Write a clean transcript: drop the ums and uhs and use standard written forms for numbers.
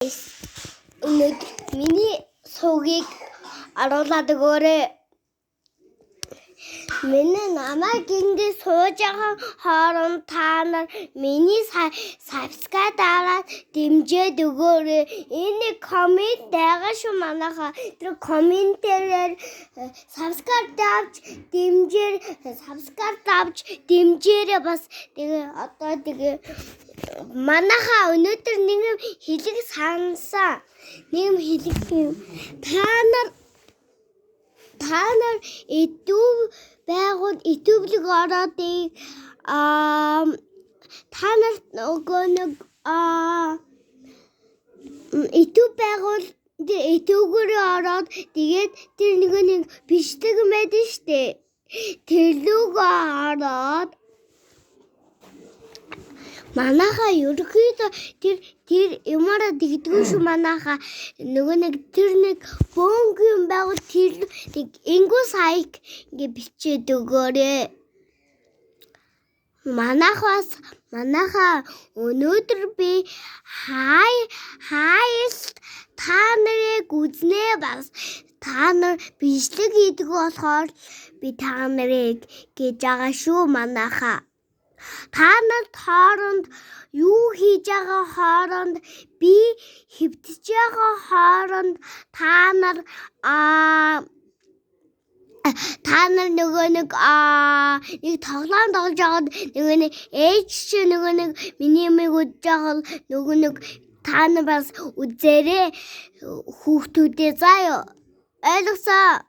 Өнөөдөр миний сувгийг оруулаад өгөөрэй. Миний намайг ингэ сууж байгаа хооронд та нар миний subscribe дараад дэмжиж өгөөрэй. Энэ comment байгаа шүү манайхаа. Тэр comment ээр subscribe давж дэмжээр, subscribe давж дэмжээрэй бас. Тэгээ одоо тэгээ манайхаа өнөөдөр нэг юм хэлэх санасан. Нэг юм хэлэх юм. Та нар YouTube байгуул YouTube руу ороод та нар нөгөө нэг YouTube байгуул тэр YouTube-гээр ороод, тэгээд тэр нөгөө нэг бичлэг юм байдаг штэ. Тэр лүүгээ ороод манайхаа ерөнхийдөө тэр юмараа тэгдэггүй шүү манайхаа. Нөгөө нэг тэр нэг бөөнг юм байгуул тэр нэг ингус хайк ингээ бичээд өгөөрэй. Манайхаас манайхаа өнөөдөр би хай хайлт та нарыг үзнэ. Бас та нар бичлэг хийдэг болохоор би та нарыг гэж байгаа шүү манайхаа. Та нар хооронд юу хийж байгаа хооронд, би хэвтэж байгаа хооронд та нар нөгөө нэг нэг тоглоом тоглож байгаад нөгөө нэг ээж чи нөгөө нэг миний юмыг үзэж байгаа л нөгөө нэг та нар бас үзээрэй, хүүхдүүдээ, заа юу, ойлгосон.